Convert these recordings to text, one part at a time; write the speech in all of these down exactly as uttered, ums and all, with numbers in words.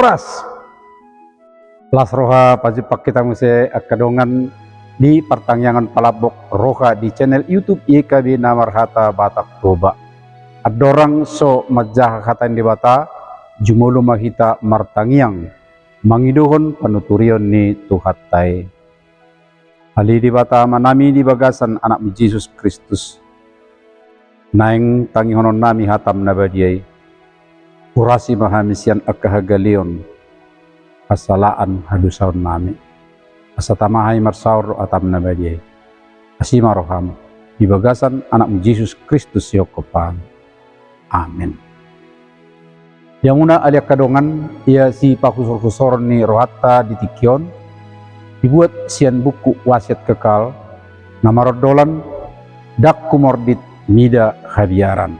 Pras. Las roha pajumpang hita muse angka dongan di partangiangan palambok roha di channel YouTube Y K B na marhata Batak Toba. Andorang so manjaha hata ni Debata, jumolo ma hita martangiang mangidohon panuturion ni Tuhanta i. Ale Debata Amanami, di bagasan Anakmu Jesus Kristus, naeng tangihononnami hatam na badia i. Urasi ma hami sian angka hagaleon, hasalaan, hadosaonnami, asa tama hami marsaor dohot hatam na badia i. Asi ma roham, di bagasan Anakmu Jesus Kristus sihophop hami. Amen. Di hamuna ale angka dongan, ia sipahusorhusoron ni rohanta di tingki on, dibuat sian buku Wasiat Kekal, na marondolan, Ndang humordit mida habiaran.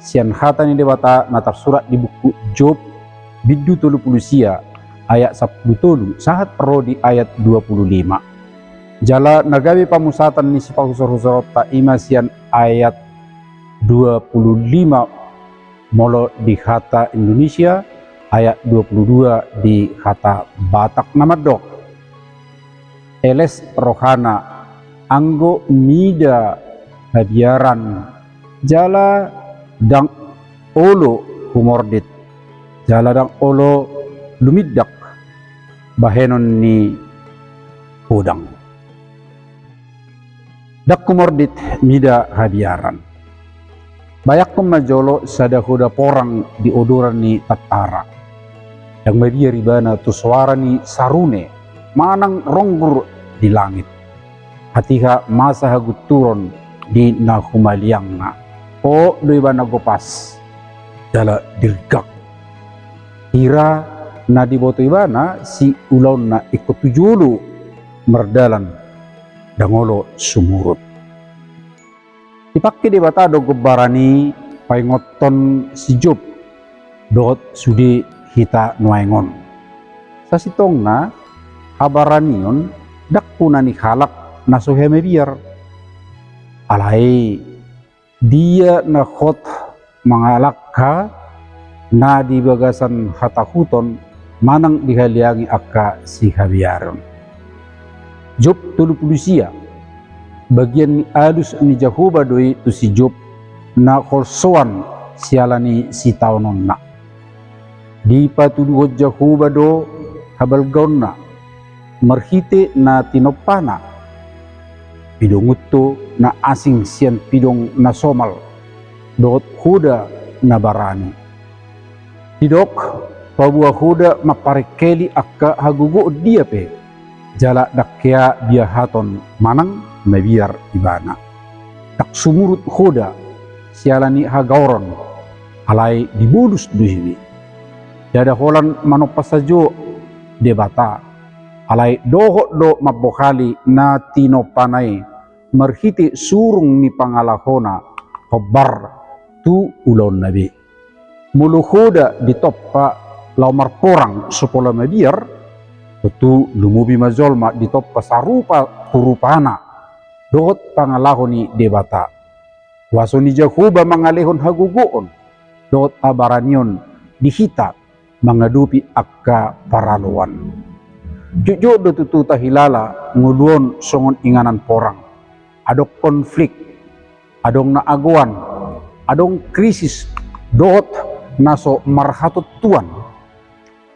Sian hata ni Debata na tarsurat di buku Job, bindu tolu pulu sia, ayat sampulu tolu, sahat ro di ayat dua pulu lima. Jala na gabe pamusatan ni sipahusorhusoronta i ma sian ayat dua pulu lima molo di hata Indonesia, ayat dua pulu dua di hata Batak na mandok: Eles rohana anggo mida habiaran, jala ndang olo humordit, jala ndang olo lumindak bahenon ni hodang. Ndang humordit mida habiaran. Bayangkon ma jolo sada hoda porang di odoran ni tantara. Ndang mabiar ibana tu soara ni sarune manang ronggur di langit. Hatiha masa hagunturon di na humaliangna. Hot do ibana gopas jala dirgak. Hira na diboto ibana siulaonna ingkon tu jolo mardalan, ndang olo sumurut. Dipangke Debata do gombaran i paingothon si Job dohot sude hita nuaeng on. Sasintongna habaranion ndang huna ni halak na so hea mabiar. Alai dia na hot mangalangka na di bagasan hatahuton manang dihaliangi angka sihabiaran. Job tolu pulu sia. Bagian ni alus ni Jahowa do i tu si Job na holsoan siala ni sitaononna. Dipatuduhon Jahowa do habalgaonna marhite na tinompana. Pidongunto na asing sian pidong na somal dohot hoda na barani. Didok, paboa hoda mamparengkeli angka hagogoon dia pe, jala ndang hea biahaton manang mabiar ibana. Ndang sumurut hoda siala ni hagaoron, alai dibonus do i. Ndada holan manompa sajo Debata, alai dohot do mambohali na tinompana i marhite surung ni pangalahona hombar tu ulaonna be. Molo hoda ditompa laho marporang so pola mabiar, tontu lumobi ma jolma ditompa sarupa tu rupana dohot pangalaho ni Debata. Huaso ni Jahowa mangalehon hagogoon dohot habaranion di hita mangadopi angka paraloan. Jotjot do tutu tahilala ngolu on songon inganan porang. Adong konflik, adong na agoan, adong krisis, dohot na so marhatontuan.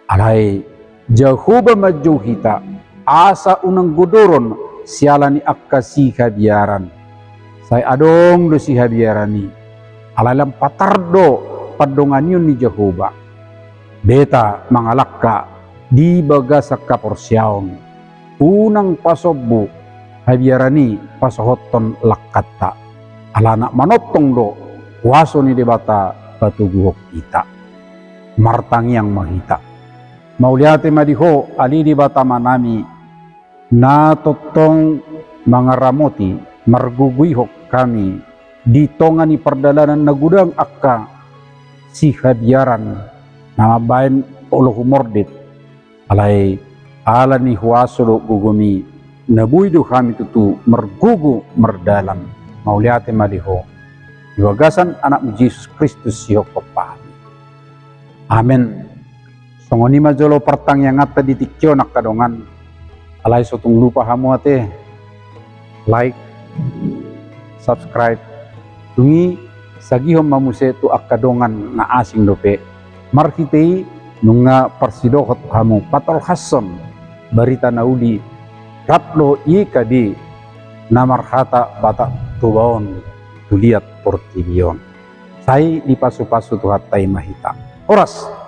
Alai Jahowa manjou hita, asa unang godoron siala ni angka sihabiaran. Sai adong do sihabiaran i, alai lam patar do pandonganion ni Jahowa. Beta mangalangka di bagasan haporseaon. Unang pasombu habiaran i pasohothon langkanta. Alana manongtong do huaso ni Debata patoguhon hita. Martangiang ma hita. Mauliate ma di Ho, ale Debata Amanami, na tongtong mangaramoti, margogoihon hami di tonga ni pardalanan na godang angka sihabiaran na mambahen olo humordit. Alai ala ni huaso dohot gogomi, na boi do hami tutu margogo mardalan. Mauliate ma di Ho. Di bagasan Anakmu Jesus Kristus sihophop hami. Amen. Songon i ma jolo partangianganta di tingki on angka dongan. Alai so tung lupa hamu ate, like, subscribe, tung i sagihon ma muse tu angka dongan na asing dope. Marhite i nunga parsidohot hamu patolhashon barita na uli, rap do i kadi na marhata Batak Toba on tu liat portibi on. Sai dipasupasu Tuhanta i ma hita. Horas.